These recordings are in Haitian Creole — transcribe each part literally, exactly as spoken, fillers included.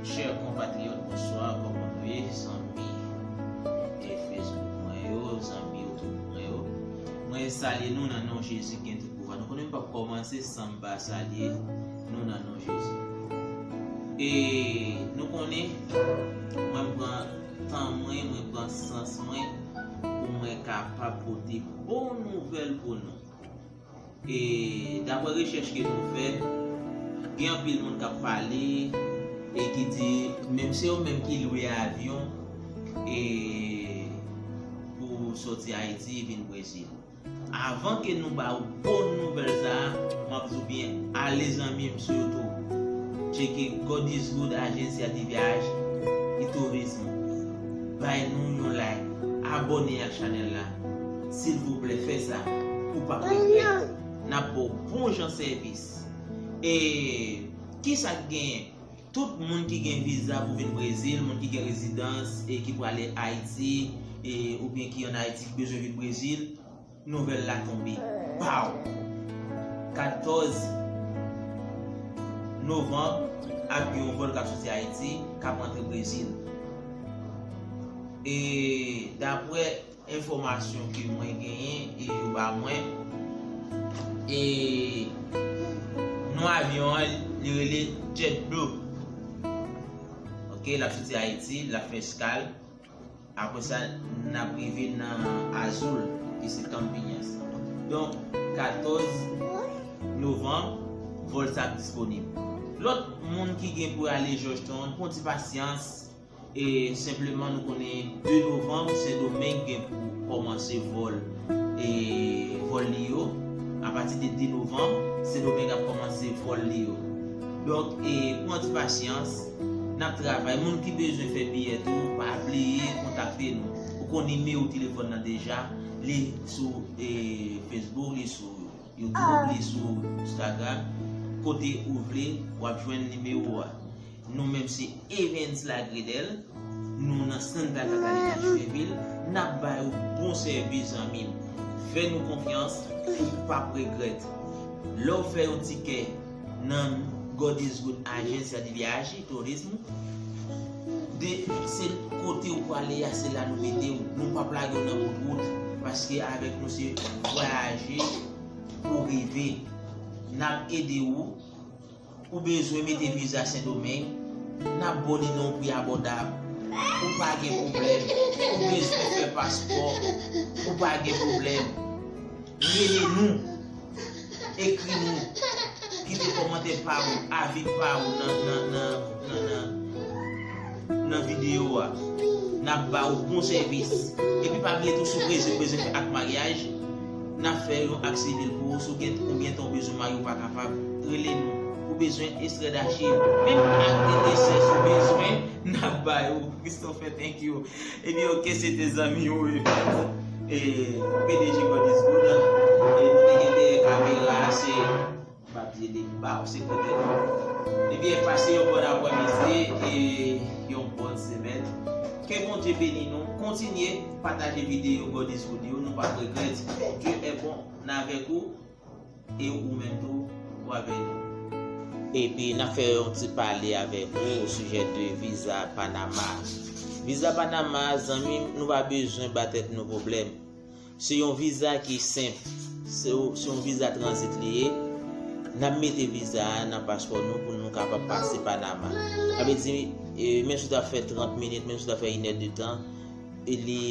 Chè konpatriyòt, bonswa, kòman nou ye, zanmi e Facebook mwen yo, zanmi YouTube mwen yo? Mwen salye nou nan non Jezi ki gen tout pouvwa. Nou konnen m p ap kòmanse san m pa salye nou nan non Jezi. E nou konnen, mwen pran tan mwen, mwen pran sans mwen pou mwen kapab pote bon nouvèl pou nou. E daprè rechèch ke nou fè, gen anpil moun k ap pale e ki di menm se yo menm ki lwe avyon e pou sòti Ayiti vin Brezil. Avan ke nou ba w bon nouvèl sa a, m ap di w byen, ale zanmi m sou YouTube. Tcheke God is Good Agencia de Viaje e Tourismo. Bay nou yon like, abòne ak chanèl la. Silvouplè, fè sa. Ou p ap regrèt. N ap ba w bon jan sèvis. E kisa k genyen? Tout moun ki gen viza pou vin Brezil, moun ki gen rezidans e ki prale Ayiti, e, oubyen ki ann Ayiti ki bezwen vin Brezil, nouvèl la tonbe. Pow! Katòz novanm, ap gen yon vòl k ap soti Ayiti, k ap rantre Brezil. E daprè enfòmasyon ke mwen genyen e yo ba mwen, e non avyon an, li rele JetBlue. Ok, l ap soti Ayiti, l ap fè eskal. Apre sa, n ap rive nan Azul, ki se Campinas. Donk, katòz novanm, vòl sa ap disponib. Lòt moun ki gen pou ale Georgetown, pran ti pasyans. E senpleman, nou konnen de novanm, Sendomeng gen pou kòmanse vòl, e, vòl li yo. Apati de de novanm, Sendomeng ap kòmanse vòl li yo. Donk, e, pran ti pasyans, n ap travay. Moun ki bezwen fè biyè tou, pa bliye kontakte nou. Ou konn nimewo telefòn nan deja, li sou, e, Facebook, li sou YouTube, li sou Instagram. Kote ou vle, w ap jwenn nimewo a. Nou menm se Evens Lagredel, nou nan Santa Catalina, Joinville, n ap ba yo bon sèvis, zanmi m. Fè nou konfyans, ou p ap regrèt. Lè w fè yon tikè nan God is Good Agencia de Viaje e Tourismo, de, se kote ou prale a, se la nou mete w. Nou p ap lage w nan bout wout, paske avèk nou se vwayaje pou rive. N ap ede w. Ou bezwen mete viza Sendomeng, n ap ba w li nan yon pri abòdab. Ou pa gen pwoblèm. Ou bezwen fè paspò, ou pa gen pwoblèm. Rele nou, ekri nou, kite kòmantè pa ou, avi pa ou nan, nan, nan, nan, nan, nan videyo a. N ap ba ou bon sèvis. Epi pa bliye tou, si w bezwen, bezwen fè ak maryaj, n ap fè yon ak sivil pou ou. Si w gen konbyen tan w bezwen marye, ou pa kapab, rele nou. Ou bezwen ekstrè dachiv, menm ak de desè, si w bezwen, n ap ba yo. Christopher, thank you. Ebyen, ok, se te zanmi yo, e, e, P D G God is Good. E nou te gen dèyè kamera, se M ap di li, ba w sekretè nou. Ebyen, pase yon bòn aprèmidi e yon bòn semèn. Ke Bondye beni nou. Kontinye pataje videyo God is Good yo, nou p ap regrèt. Dieu est bon avèk ou e ou menm tou, ou avèk nou. Epi, n ap fè yon ti pale avèk ou o sijè de viza Panama. Viza Panama, zanmi m, nou pa bezwen ba tèt nou pwoblèm. Se yon viza ki senp. Se, se yon viza tranzit li ye. N ap mete viza a nan paspò nou pou nou kapab pase Panama. Sa vle di, e, menm si w ta fè trant minit, menm si w ta fè inèdtan, e li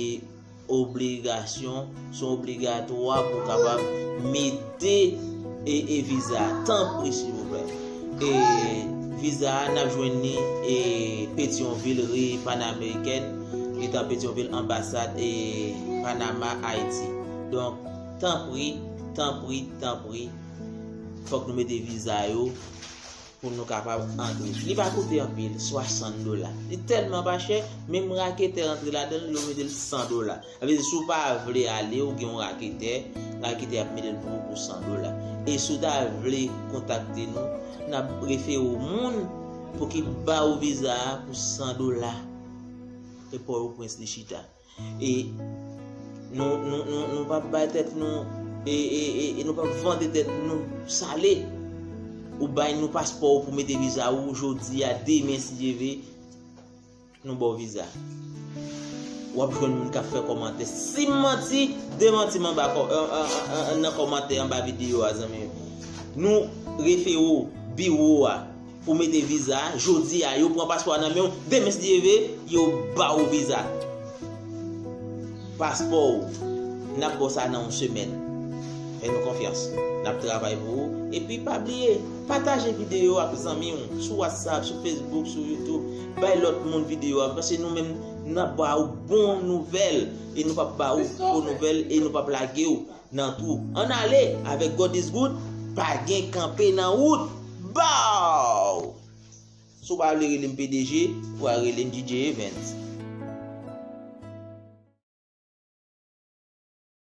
obligasyon, se yon obligatwa pou w kapab mete e, e viza a. Tanpri, silvouplè. E viza a, n ap jwenn li, e, Petyonvil, ri Panameriken, etan Petyonvil, anbasad, e, Panama, Ayiti. Donk, tanpri, tanpri, tanpri, fòk nou mete viza yo pou nou kapab antre. Li pa koute anpil, swasant dola. Li tèlman pa chè, menm raketè rantre ladan l, yo mete l san dola. Sa vle di, si w pa vle ale, ou gen yon raketè, raketè ap mete l pou ou pou san dola. E si w ta vle kontakte nou, n ap refere w moun pou ki ba ou viza a pou san dola. E Pòtoprens li chita. E nou, nou, nou, nou p ap bay tèt nou, e, e, e, e nou p ap vante tèt nou sale. Ou bay nou paspò w pou mete viza ou jodi a, demen si Dye vle, nou ba w viza. W ap jwenn moun k ap fè kòmantè. Si m manti, demanti m anba kò- an- an- an- an- nan kòmantè anba videyo a, zanmi m. Nou refere w biwo a pou mete viza a. Jodi a, yo pran paspò a nan men w. Demen si Dye vle, yo ba w viza. Paspò w, n ap ba w sa nan yon semèn. Fè nou konfyans. N ap travay pou ou. Epi pa bliye, pataje videyo a ak zanmi w sou WhatsApp, sou Facebook, sou YouTube. Bay lòt moun videyo a, paske nou menm, n ap ba ou bon nouvèl e nou p ap ba ou fo nouvèl e nou p ap lage w nan twou. Ann ale avèk God is good, pa gen kanpe nan wout. Baw! Si w pa vle rele m P D G, ou a rele m D J Evans.